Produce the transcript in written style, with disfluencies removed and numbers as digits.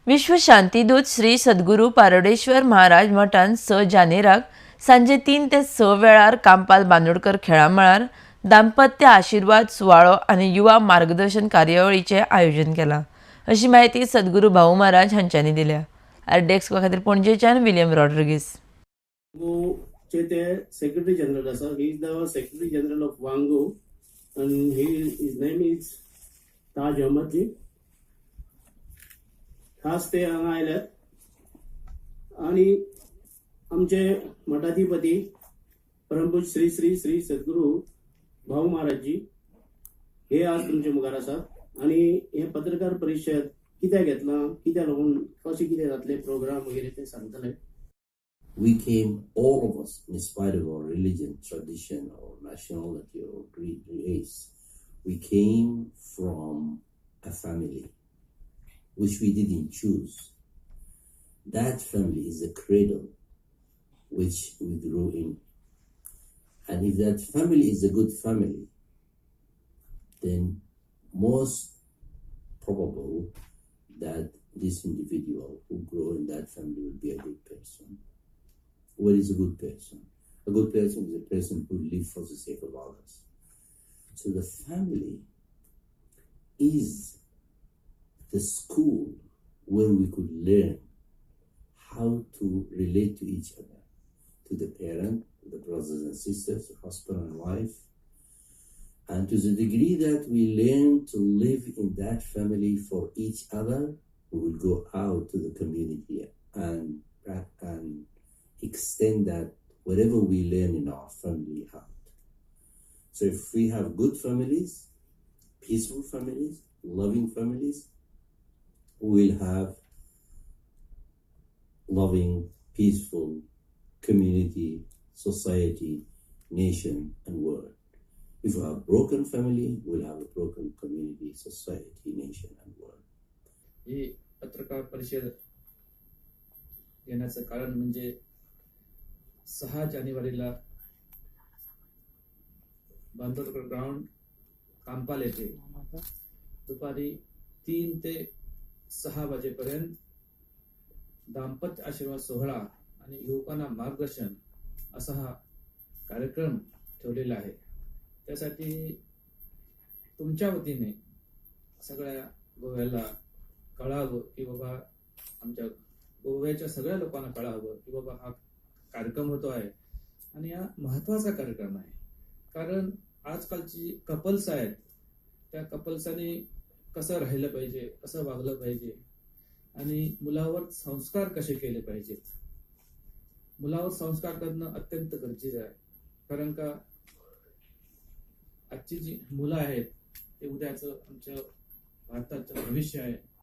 विश्व शांतीदूत श्री सद्गुरू पारोडेश्वर महाराज मठान 6 जानेराक सांजे 3 ते 6 वेळार कांपाल बांदोडकर खेळां मळार दाम्पत्य आशिर्वाद सुवाळो आनी युवा मार्गदर्शन कार्यावळीचें आयोजन केलां, अशी म्हायती सद्गुरू भाऊ महाराज हांच्यांनी दिल्या. आरडीएक्स खातीर पणजेच्यान विलियम रॉड्रिगीस. चे ते सेक्रेटरी जनरल आसा. He is the Secretary General of WANGO and his name is Taj Ahmed जी. खास ते हांगा आयल्यात आणि आमचे मठाधिपती परमपूज्य श्री श्री श्री सद्गुरू भाऊ महाराजजी हे आज तुमचे मुखार आसात. आणि हे पत्रकार परिषद कित्याक घेतलां, कित्याक लागून, कशें कितें जातलें प्रोग्राम वगैरे ते सांगतले. We came, all of us, in spite of our religion, tradition, or nationality, or creed, race, we came from a family which we didn't choose. That family is a cradle which we grew in. And if that family is a good family, then most probable that this individual who grew in that family will be a good person. What is a good person? A good person is a person who lives for the sake of others. So the family is the school where we could learn how to relate to each other, to the parent, to the brothers and sisters, the husband and wife. And to the degree that we learn to live in that family for each other, we will go out to the community and extend that whatever we learn in our family out. So if we have good families, peaceful families, loving families, we will have loving, peaceful community, society, nation, and world. If we have broken family, we'll have a broken community, society, nation, and world. ही पत्रकार परिषद घेण्याचं कारण म्हणजे 6 जानेवारीला Bandodkar ground, Campal येथे दुपारी 3 ते 6 वाजेपर्यंत दाम्पत्य आशीर्वाद सोहळा आणि युवकांना मार्गदर्शन असा हा कार्यक्रम ठेवलेला आहे. त्यासाठी तुमच्या वतीने सगळ्या गोव्याला कळावं की बाबा, आमच्या गोव्याच्या सगळ्या लोकांना कळावं की बाबा, हा कार्यक्रम होतो आहे आणि हा महत्वाचा कार्यक्रम आहे. कारण आजकालची कपल्स आहेत, त्या कपल्सांनी कसं राहिलं पाहिजे, कसं वागलं पाहिजे आणि मुलावर संस्कार कसे केले पाहिजेत. मुलावर संस्कार करणं अत्यंत गरजेचं आहे, कारण का आजची जी मुलं आहेत ते उद्याचं आमच्या भारताचं भविष्य आहे.